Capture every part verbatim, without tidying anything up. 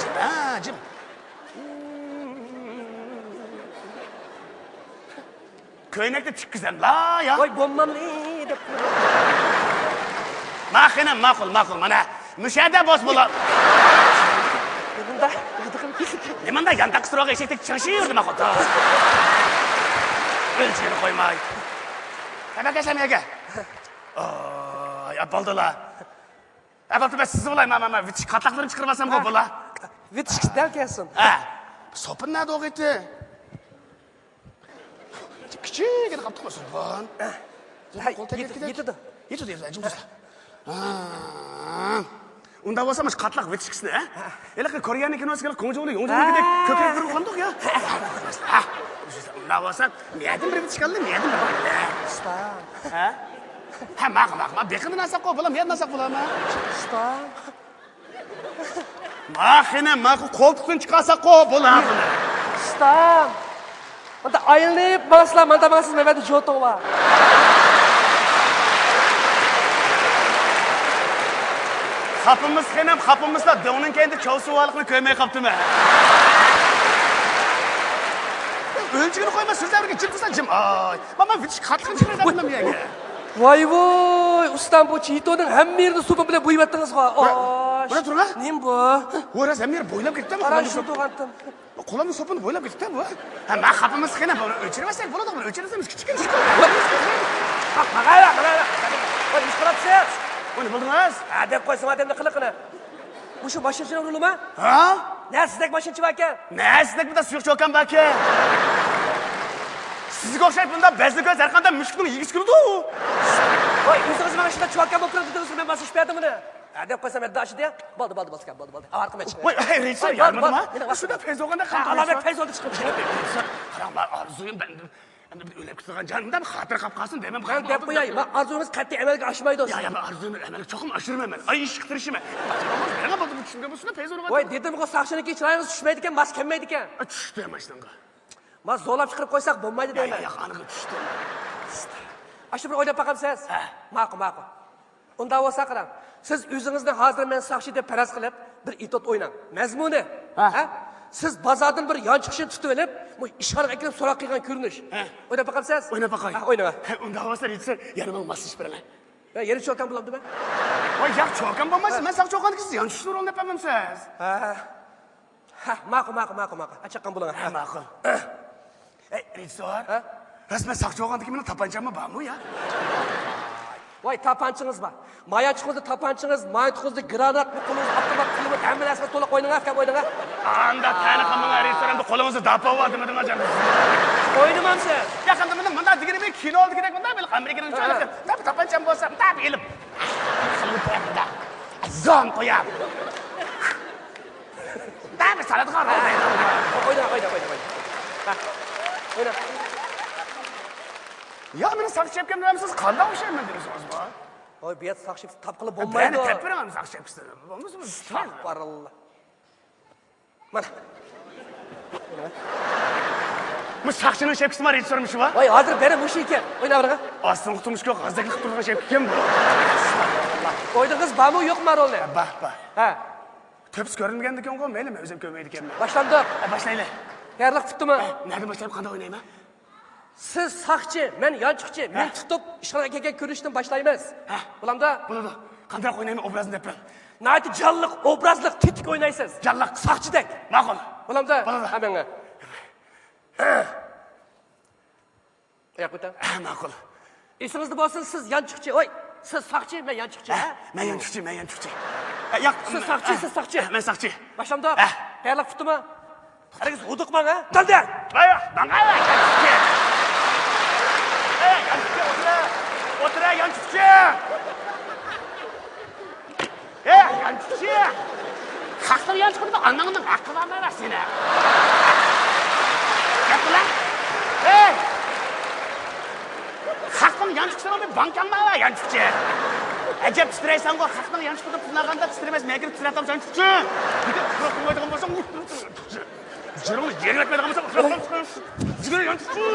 جىم، ھە، جىم. كۆينەكنى تىككۈزەملا، يا. ۋاي، بولمامدى دەپ. ماقۇل، ماقۇل، ماقۇل، مانا. مۇشۇ يەردە بولسا بولا. نېمانداق، نېمانداق يانتاق سۇرۇغا ئېشەكتەك چىڭشىپ يۈردى، ماقۇل. ئۆلچىگىنى قويماي. قەبەكەسەم يەگە. ئاي، ئاپالدىلا. ئەپالدى، مەن سىزنى بولاي، مانا، مانا، ۋىتىش قاتلاقلىرىنى چىقىرىپ ئالسامغۇ، ھە. بولا. ۋىتىشكىسى دەل كەلسۇن. ھە. سوپۇن نەدە ئوغىتى؟ كىچىككىنە قاپتۇ، سوپۇن. ھە، سوپۇن قول تەگكەن يېتىدۇ، كېتەك. يېتىدۇ. يېتىدۇ، يېتىدۇ، جىم تۇرسا. ھە. ئۇنداق بولسا، مۇشۇ قاتلاق ۋىتىشكىسىنى، ھە؟ ھە. ھېلىقى كۆرگەننىڭ كىنوسى، ھېلىقى كوڭجۇلى يوڭجۇلىدەك ھە. كۆكرەك قىرىپ قالدۇق يا. ھە. ئۇنداق بولسا، مەيەردىن بىر ۋىتىشكا ئالدى، مەيەردىن بىر. ئۇستا. ھە؟ ھە، ماقۇل، ماقۇل. ما بېقىندىن ئالساققۇ بولا، مەيەردىن ئالساق بولا، ما. ئۇستا. ما خېنىم، ما قولتۇقتىن چىقارساققۇ بولا بۇنى. ئۇستا. ماندا ئايلىنىپ ماڭسىلا، ماندا ماڭسىز، مەمەتنى جوتۇڭ بار. خاپىمىز خېنىم، خاپىمىزلا، دۆڭنىڭ كەينىدە چاۋسۇۋالىقنى كۆرمەي قاپتىمەن. ئۆلچىگىنى قويما، سۆزلەپ بەرگىن، جىم تۇرسا جىم. ئاي، ماما، ۋىتىش قاتلىقىنى چىقىرىپ بەردىم يەگە. ۋاي ۋوي، ئۇستام، بۇ چىتونىڭ ھەممە يېرىنى سوپۇن بىلەن بويىۋەتتىڭىزغۇ. ئاي، بۇنى تۇرۇڭ. نېمە بۇ؟ ۋو، راست ھەممە يېرى بويلاپ كەتتىم. ئاران شۇ تۇرغانتىم. قولۇمنى سوپۇندا بويلاپ كېتىپتۇ بۇ. ھە، مەن خاپىمىز خېنە، بۇنى ئۆچۈرمەسەك بولىدۇ، بۇنى ئۆچۈرمىسەمىز كىچىككىنە شۇ. ماڭايلا، ماڭايلا. ۋاي، نېمە قىلىۋاتىسىز؟ ۋاي، نېمە بولدىڭىز؟ ھە، دەپ قويسىڭ ئادەمنى قىلىقىنى. مۇشۇ ماشىنىچىنىڭ رولىمۇ؟ ھە؟ نە، سىزدەك ماشىنىچى باركەن؟ نە، سىزدەك بىر سۇيۇق چوكان باركەن؟ سىزگە ئوخشاش بۇنداق بەزلىك كۆز ھەر قانداق مۈشۈكنىڭ يېگۈسى كېلىدۇ. ۋاي، ئۆزىڭىز ماڭا شۇنداق چوكان بولۇپ تۇرىدۇ دېدىڭىز، مەن ماسلىشىپ بەردىم ئۇنى. ھە، دەپ قويسام، ھەددە ئاشىدۇ يا. بولدى، بولدى، بولدى، بولدى، بولدى. ئاۋارە قىلمايچى. ۋاي، ۋاي، رېژىسسور، ۋاي، يارىمىدىما؟ بار، بار. شۇنداق پەيز بولغاندا ۋاي، قالدى ئالامەت رېژىسسور. پەيز بولدى چىقىپ. رېژىسسور، قاراڭ، مەن ئارزۇيۇم، بەندىم. ئەمدى بىر ئۆلۈپ كېتىدىغان جانىمدا بىر خاتىرە قاپ قالسۇن دەيمەن. مەن دەپ قوياي، مەن ئارزۇيىڭىز قەتئىي ئەمەلگە ئاشمايدۇ. يا، يا، مەن ئارزۇيۇمنى ئەمەلگە چوقۇم ئاشۇرىمەن مەن. ئاي، ئىشقا تىرىشىمەن. بەڭە بولدى، بۇ چۈشۈنگەن بولسىلا پەيز ئۇرغان. ۋاي، دېدىمغۇ، ساقچىنىڭكى چىرايىڭىز چۈشمەيدىكەن، ماس كەلمەيدىكەن. ئا، چۈشتى ماشىناڭغا. ما زورلاپ چىقىرىپ قويساق بولمايدۇ يا، دەيمەن. يا، يا، ئانىغا چۈشتى. ئاشۇ بىر ئويلاپ باقامسىز؟ ھە. ماقۇل، ماقۇل. ئۇنداق بولسا قاراڭ، سىز ئۆزىڭىزنى ھازىر مەن ساقچى دەپ پەرەز قىلىپ، بىر ئېتيۇد ئويناڭ. مەزمۇنى. ھە. ھە؟ سىز بازاردىن بىر يانچۇقچىنى تۇتۇۋېلىپ، بۇ ئىشخانىغا ئەكىرىپ سوراق قىلغان كۆرۈنۈش. ھە. ئويناپ باقامسىز؟ ئويناپ باقاي. ھە، ئويناڭ. ھە، ئۇنداق بولسا رېژىسسور، يەنە ماڭا ماسلىشىپ بېرىڭ. ھە، يەنە چوكان بولامدۇ مەن؟ ۋاي، ياق، چوكان بولماس، ھە. مەن ساقچى بولغاندىكىن سىز يانچۇقچى رولىنى ئېلىپ بەرمەمسىز؟ ھە. ھە، ماقۇل، ماقۇل، ماقۇل، ماقۇل. ھە، چاققان بولۇڭ. ھە، ماقۇل. ئەي، رېژىسسور. ھە؟ راست مەن ساقچى بولغاندىكىن مېنىڭ تاپانچاممۇ بارمۇ يا؟ ۋاي، تاپانچىڭىز بار. ما يانچۇقىڭىزدا تاپانچىڭىز، ما يانچۇقىڭىزدا گرانات، بۇ قولىڭىزدا ئاپتومات، قولىڭىزدا ھەممە نەرسىگە تولۇق ئوينىڭ، ئەسكەپ ئوينىڭ. ئاندا تەنە قىلماڭ، رېژىسسور، ئەمدى قولىڭىزدا داپا بار دېمىدىڭ جان. ئوينىمامسىز؟ ياق، ئەمدى مانا مۇنداق دېگىنىم كىنودىكىدەك مۇنداق بىر ئامېرىكىنىڭ ھە. چۆلىسى. داپ-، تاپانچام بولسا، مۇنداق ئېلىپ. زام قويام. بەرىبىر سالىدىغان رول دەيدۇ. ئوينا، ئوينا، ئوينا، ئوينا. ھە. ئوينا. يا، مېنى ساقچى ئەپكەن دېمەمسىز، قانداق ئوخشايمەن دېمىسىڭىزمۇ؟ ۋاي، بۇ يەردە ساقچى تاپقىلى بولمايدۇ. بىرەرنى تېپىپ بېرىڭ، ساقچى ئەپكىسىنى. بولمىسا، ئەستەغپۇرۇللا. مانا. مۇشۇ ساقچىنىڭ شەپكىسى بار، رېژىسسورمۇ شۇ ۋە؟ ۋاي، ھازىر بەرە مۇشۇ ئىكەن. ئويناۋېرىڭ. ئاستىنقى تۇرمۇشقا غازەكلىك قىلىدىغان شەپكە ئىكەن بۇ. ئوينىغىڭىز بارمۇ، يوقمۇ رولنى؟ بار، بار. ھە. تۆپىسى كۆرۈنمىگەندىكىنغۇ، مەيلى، مەن ئۆزۈم كۆرمەيدىكەنمەن. باشلامدۇق. ھە، باشلايلى. تەييارلىق پۈتتىمۇ؟ ھە، نەدىن باشلايمەن، قانداق ئوينايمەن؟ سىز ساقچى، مەن يانچۇقچى. ھە. مېنى تۇتۇپ، ئىشخانىغا كەلگەن كۆرۈنۈشتىن باشلايمىز. ھە. بولامدۇ؟ بولىدۇ. قانداق ئوينايمەن ئوبرازنى دەپ بېرىڭ. ناھايىتى جانلىق، ئوبرازلىق، تېتىك ئوينايسىز. جانلىق. ساقچىدەك. ماقۇل. بولامدۇ؟ بولىدۇ. ھە، ماڭا. ئاياق كۆتەر. ھە، ماقۇل. ئېسىڭىزدە بولسۇن، سىز يانچۇقچى. ۋاي، سىز ساقچى، مەن يانچۇقچى، ھە، ھە؟ مەن يانچۇقچى، مەن يانچۇقچى. ھە، ياق، سىز ساقچى، ھە، سىز ساقچى. ھە، مەن ساقچى. باشلامدۇ؟ ھە. تەييارلىق پۈتتىمۇ؟ ھەرگىز ھودۇقماڭ، ھە؟ دالدى! ۋاي، ماڭا ۋاي، يانچۇقچى. ھەي، يانچۇقچى، ئولتۇر! ئولتۇر، ھەي، يانچۇقچى! ھەي، يانچۇقچى! خەقنىڭ يانچۇقىدا ئاناڭنىڭ ھەققى بارمۇ سېنىڭ؟ گەپ قىلە! ھەي! خەقنىڭ يانچۇقچىسىنىڭ بىر بانكاڭ بار، يانچۇقچى! ئەجەب تىترەيسەنغۇ، خەقنىڭ يانچۇقىدا پۇل ئالغاندا تىترىمەس، مەگىر تىترەپ يانچۇقچى! جىگىرىڭنى يەرگە ئەتمەيدىغان بولساڭ، جىگىرىڭ يانچۇقچى!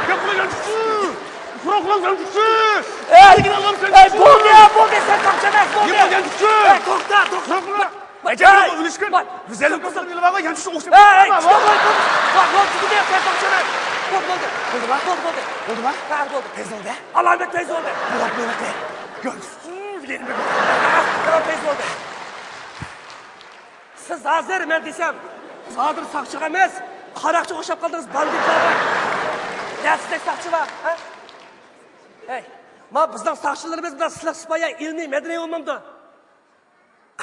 گەپ قىلە يانچۇقچى! ئۇخلاپ يانچۇقچى! ئەي! ئەي، بولدى، بولدى، سەن تاپچان ئەمەس، بولدى! يانچۇقچى! ئەي، توختا، توختا! ئەجەب، ئۆلۈشكۈن. گۈزەللىك قىزىم ئېلىۋالغان يانچۇقنى ئوخشاپ. ئەي، چىقىڭ، ۋاي، بولدى. ۋاي، بولدى، بولدى، بولدى. بولدى، بولدى. بولدىما؟ ھە، بولدى. تېز بولدى. ئالامەت تېز بولدى. بولۇپ مېنىڭكى. گۆرۈسۈن دېگەن بىر. تېز بولدى. سىز ھازىر مەن دېسەم، سىز ھازىر ساقچىغا ئەمەس، قاراقچىغا ئوخشاپ قالدىڭىز، باندىتلارغا. نەسىدەك ساقچى بار، ھە؟ ھەي، ما بىزنىڭ ساقچىلىرىمىز بىلەن سىلىق سىپايە ئىلمىي مەدەنىي بولمامدۇ؟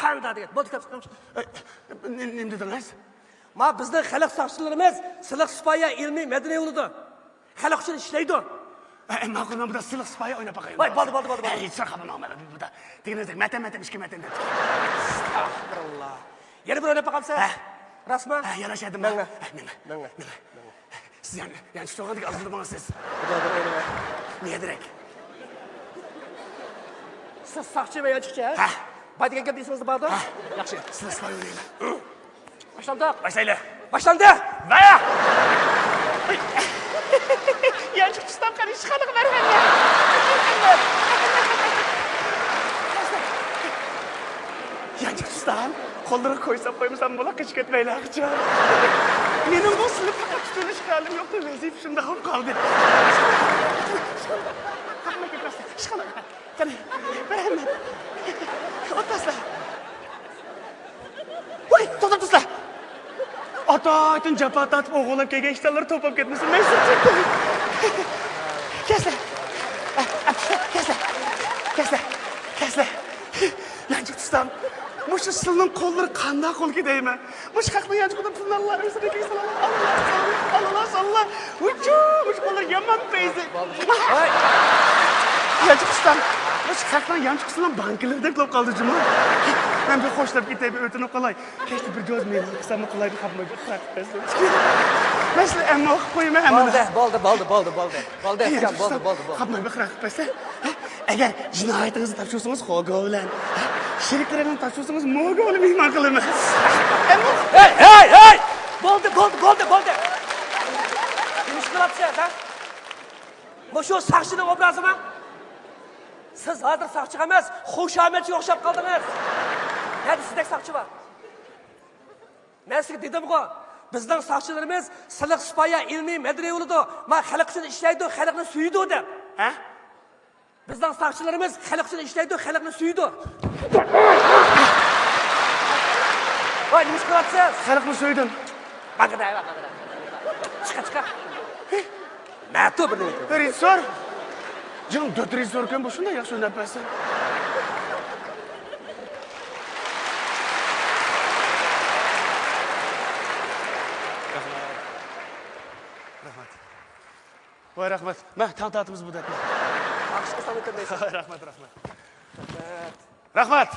قانداق دېگەن؟ بولدى، كەپ چىقىڭ. ئە، نېمە، نېمە دېدىڭىز؟ ما بىزنىڭ خەلق ساقچىلىرىمىز سىلىق سىپايە ئىلمىي مەدەنىي بولىدۇ. خەلق ئۈچۈن ئىشلەيدۇ. ئە، ماقۇل، مەن بۇدا سىلىق سىپايە ئويناپ باقايلى. ۋاي، بولدى، بولدى، بولدى، بولدى. ھە، ھېچ زادقا بولمايمەن بۇدا. دېگىنىڭىزدەك مەتەم، مەتەم، ئىككى مەتەم دەپ. ئەستەغپۇرۇللا. يەنە بىر ئويناپ باقامسىز؟ ھە. راستمۇ؟ ھە، ياراشادىم. مەڭە. ھە، مەڭە. مەڭە. مەڭە. سىز يان-، يانچۇق سورىغاندىكىن ئازدۇرماڭ سىز. بۇدا بىر ئوينىمەن. نېمە دېرەك؟ سىز ساقچى، مەن يانچۇقچى، ھە؟ ھە. بار دېگەن گەپ ئېسىڭىزدە باردۇ؟ ھە. ياخشى. سىلەر سىپايى ئوينايلى. باشلاندۇق. باشلايلى. باشلاندى. ۋە! يانچۇق ئۇستام، قېنى ئىشخانىغا مەرھەمەت. يانچۇق ئۇستام، قوللىرىغا كوي ساپ قويمىسام بولا، قېچىپ كەتمەيلى ئاغىچام. مېنىڭ بۇ سىلى پەقەت تۇتۇلۇش خىيالىم يوقتى، ۋەزىپە شۇنداق بولۇپ قالدى. ئىشخانا، قېنى، مەرھەمەت. ئوتتاسلا. ۋاي، توختاپ تۇرسىلا. ئاتايتىن جاپا تارتىپ ئوغۇرلاپ كەلگەن ئىشتانلار توپلاپ كەتمىسۇن، مەن سىرتتا. كەسلە. كەسلە. كەسلە. كەسلە. يانچۇق تۇتسام، مۇشۇ سىلىنىڭ قوللىرى قانداق قولكى دەيمەن. مۇشۇ خەقنىڭ يانچۇقىدا پۇلنى ئاللا ئۆزى رېكىگە سالاللا، ئاللا ساللا، ئاللا ساللا. ۋۇجۇ، مۇشۇ قوللار يامان پەيزى. ھاي. يانچۇق ئۇستام، مۇشۇ خەقنىڭ يانچۇقىسىنىڭ بانكىلىرىدەك بولۇپ قالدى جۇمۇ. مەن بىر خوشلاپ كېتەي، بىر ئۆتۈنۈپ قالاي. كەچتە بىر جوز مېھمان قىلساممۇ قىلاي، بىر خاپىماي بىر خىراق قىلىپ بەرسىلە. مەن سىلەرنى ئەمما ئوقۇپ قويىمەن ھەممىنى. بولدى، بولدى، بولدى، بولدى، بولدى. بولدى، ئۇكام، بولدى، بولدى، بولدى. خاپىماي بىر خىراق قىلىپ بەرسىلە. ئەگەر جىنايىتىڭىزنى تاپشۇرسىڭىز، خوگو بىلەن، شېرىكلىرىڭىزنى تاپشۇرسىڭىز، موگو بىلەن مېھمان قىلىمەن. ھەي، ھەي، ھەي! بولدى، بولدى، بولدى، بولدى. نېمە ئىش قىلىۋاتىسىز، ھە؟ مۇشۇ ساقچىنىڭ ئوبرازىمۇ؟ سىز ھازىر ساقچىغا ئەمەس، خۇشامەتچىگە ئوخشاپ قالدىڭىز. نەدە سىزدەك ساقچى بار؟ مەن سىزگە دېدىمغۇ، بىزنىڭ ساقچىلىرىمىز سىلىق سىپايە، ئىلمىي، مەدەنىي بولىدۇ. ما خەلق ئۈچۈن ئىشلەيدۇ، خەلقنى سۆيىدۇ دەپ. ھە؟ بىزنىڭ ساقچىلىرىمىز خەلق ئۈچۈن ئىشلەيدۇ، خەلقنى سۆيىدۇ. ۋاي، نېمە ئىش قىلىۋاتىسىز؟ خەلقنى سۆيدۈم. ماڭا دە، ماڭا دە. چىقە، چىقە. مەتۇ بىر نېمە. رېژىسسور. جىڭ دۆت رېژىسسوركەن، بۇ شۇنداق ياخشى ئويناپ بەرسە. رەھمەت. رەھمەت. ۋاي، رەھمەت. مە، تاڭ تارتىمىز بۇ دەپنى. ئاخشىقى ساڭا كۆرمەيسەن. رەھمەت، رەھمەت. رەھمەت. رەھمەت.